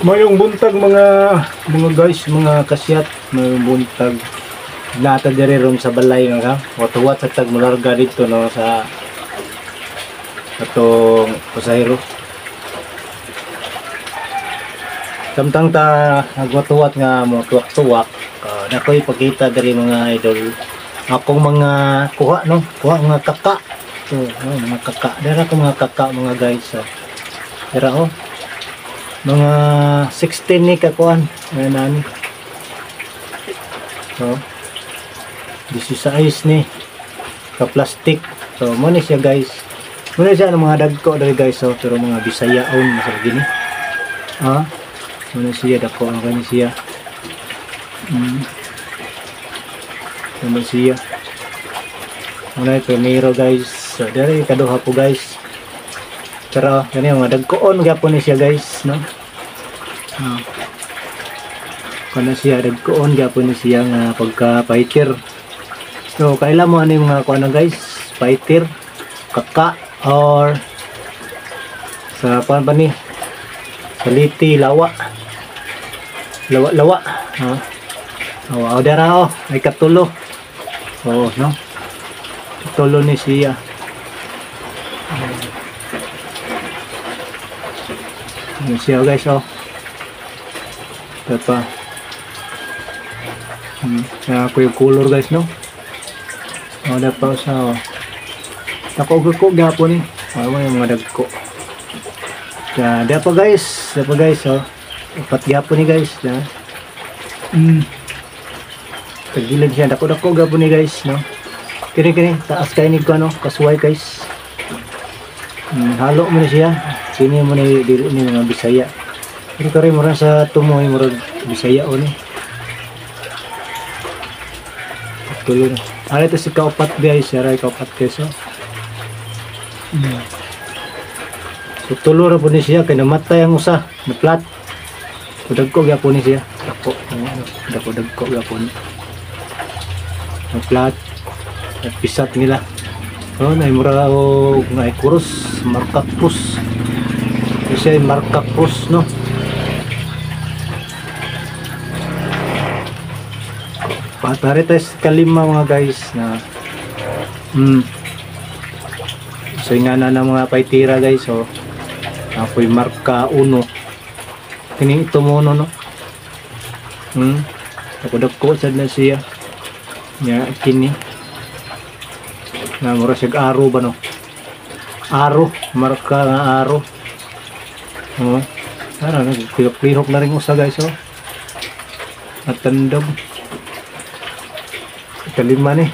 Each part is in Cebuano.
Mayong buntag mga guys, mga kasyat, mayong buntag. Nata diri ron sa balay nga ka. Watuwat sa tag mularga dito no sa atong pasahero. Samtang ta nagwatuwat nga mo tuwak-tuwak, nakoy pakita diri mga idol akong mga kuha no, kuha mga kaka. So, no, mga kaka. Dira ko mga kaka mga guys. So, dira oh. Mga 16 ni kakuan ayan nani. So 16 ni ka plastic. So mo ni siya guys. Mo ni siya ang mga dagko diri guys so, pero mga Bisayaon masal gini. Ah, mo ni siya dako ang kani siya. Mo ni siya. Mo ni primero guys. So diri kaduha po guys. Pero kani mga dagkoon gyapon ni siya guys no. Kana siya dagkoon gyapon ni siya nga pagka fighter. So kaila mo ani mga kuan guys, fighter, kaka or sa kuan pa ni saliti lawa. Lawa-lawa, ha. Oh, dara oh, ay katulo. Oh, no. Katulo ni siya. Ayan siya guys oh. Ito pa. Ako yung color guys no. Oh, dapat sa oh. Dako gapon ni. Oh, yung mga dagko. Ya, dapat guys, dapat guys oh. Upat gapon ni guys na. Tagilid siya dako-dako gapon ni guys no. Kini taas kay ni ko no, kasuway guys. Halo mo ni siya. Sini mo ni dili ni mga Bisaya. Pero kare mura sa tumoy murag Bisaya o ni. Tulo na. Ara ito si kaupat guys, aray kaupat guys oh. So tulo ra po ni siya kay namatay ang usa, na plat. So dagko gyapon ni siya. Dako, dako dagko gyapon. Na plat. At pisat nila. Oh, nay mura og ngay krus, marka krus. Kasi marka krus no. Patare tayo sa kalima mga guys na so nga na ng mga paitira guys so ako'y marka 1 kini ito mo no. Ako dagko sad na siya nya kini na mura siya aro ba no, aro marka nga aro. Oh, ara nagpilok-pilok na rin usa guys oh. Natandog. Ikalima ni.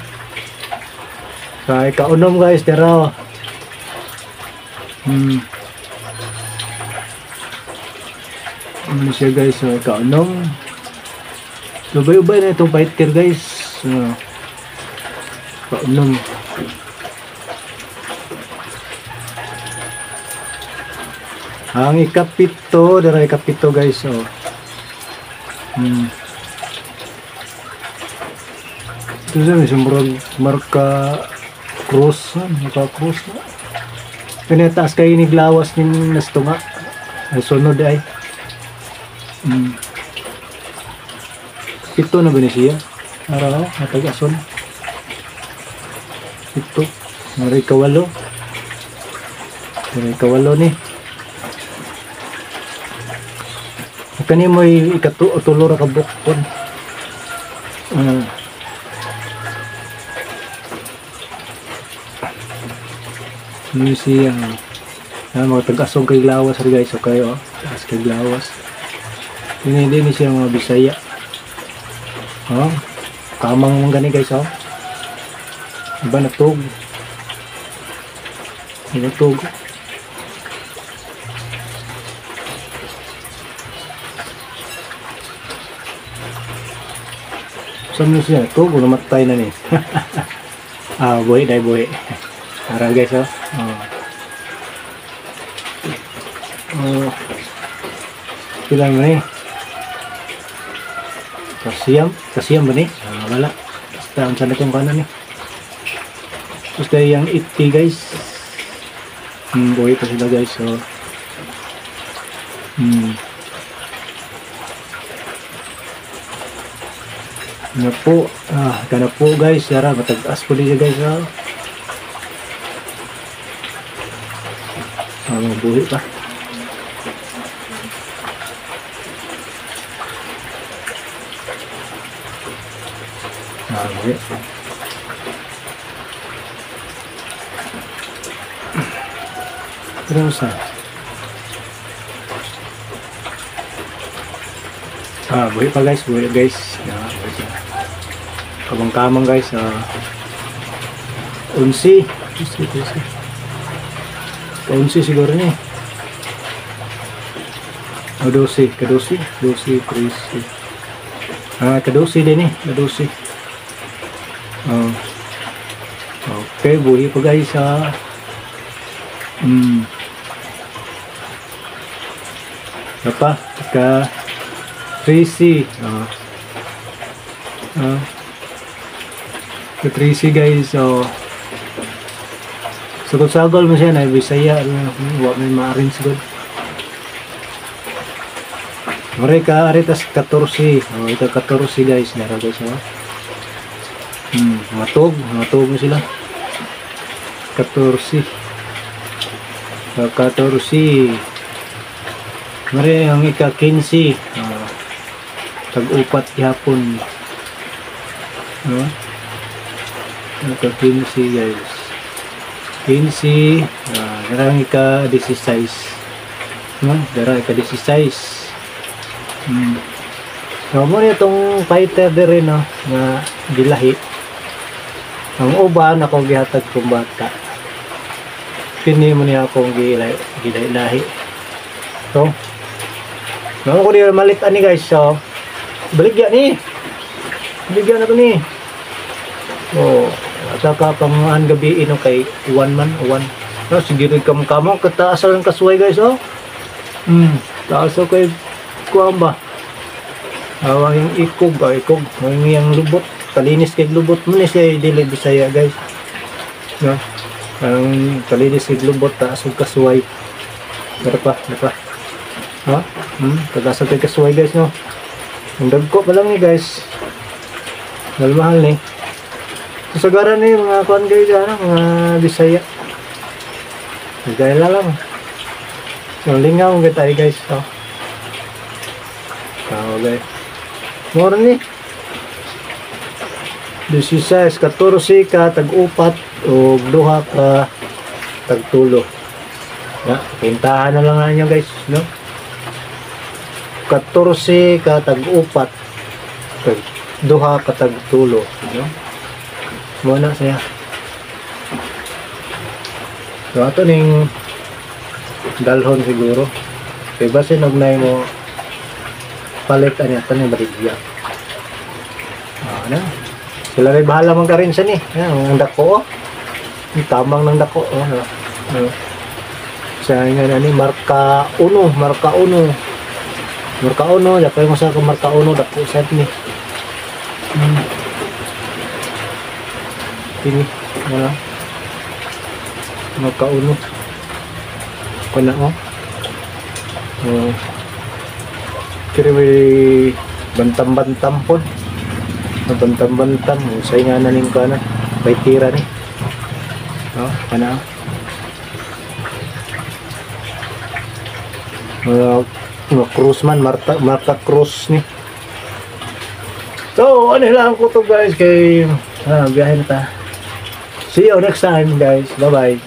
Sa ikaunom guys, dara. Ano siya guys, so ikaunom. So ubay-ubay na itong fighter guys. So, ikaunom. Ang ikapito, dara ikapito guys oh. Ito siya, may sumurag marka cross, marka cross. Pinataas kayo ni glawas ni nastunga. Ay, sunod ay. Ito na ba ni siya? Ara oh, natag-ason. Ito, maray kawalo. Maray kawalo ni. Kani mo ikatulo ra ka bukod. Ano siya? Mga tag-asong kay glawas rin guys. Okay oh. Taas kay glawas. Ini din siya mga Bisaya. Oh. Kamang mong gani guys oh. Iba na tug. Iba tug. Saan mo siya? Ito, namatay na ni. Ah, buhi dahil buhi. Tara guys, oh. Oh. Oh. Pila mo ni? Kasiyam? Kasiyam ba ni? Ah, wala. Basta, ang sana itong kanan ni. Tapos dahil yung 80 guys. Buhi pa sila guys, so. Na po, kana po guys, yara matag-as po niya guys, ah. Mga buhi pa. Buhi. Pero sa buhi pa guys, buhi guys. Buhi pa. Kamang-kamang guys, 11. 11 siguro niya. O 12, ka-12, 12, 13. Ka-12 din eh, ka-12. Okay, buhi pa guys, Apa? Ka 3C. Ka 3C guys. So sagol-sagol mo siya na Bisaya, wa may ma-arrange gud. Mare ka aritas 14. Oh, ito 14 guys, dara guys, oh. Matog, matog mo sila. 14. 14. Mare ang ika 15. Tag-upat gihapon. No? Ika 15 guys. 15, dara ang ika 16. No? Dara ika 16. So mo ni itong fighter diri, no, nga gilahi. Ang uban ako gihatag kong bata. Kini mo niya akong gilahi. So, naman ko diya malit ani guys. So, baligya ni. Baligya na to ni. Oh, saka panguan gabi ino kay uwan man, uwan. No, sige rin kamkamo kataas ang kasuway guys, oh. Taas kay kuan ba? Awang yung ikog, ikog, ang iyang lubot, kalinis kay lubot mo ni siya dili Bisaya guys. No. Ang kalinis kay lubot taas og kasuway. Pero pa, pa. Ha? Taas kay kasuway guys, no. Ang dagko pa lang ni guys. Mahal ni. Kasagaran ni mga kuan guys, ano, mga Bisaya. Gaya lang. So lingaw gyud tayo guys, oh. Okay. Mura ni. 16, 14 ka tag-upat o duha ka tagtulo. Na, pintahan na lang ninyo guys, no? 14 ka tag-upat, tag duha ka tagtulo, no? Muna saya. So ato ning dalhon siguro. Kay basin og nay mo palit ani ato ning baligya. Na. Sila rin bahala man karin sa ni. Yan, ang dako, oh. Ang tamang ng dako, oh. No. Sa nga na ni marka 1, marka 1. Marka 1, yakay mo sa marka 1 dako sa ni. Kini, wala. Marka 1. Kana, oh. Oh. Kiri may bantam-bantam pod. Bantam-bantam, usay nga na ning kana. May tira ni. Oh, kana. Mga cross man, marka cross ni. So, ano lang ko to guys kay biyahe na ta. See you next time guys. Bye-bye.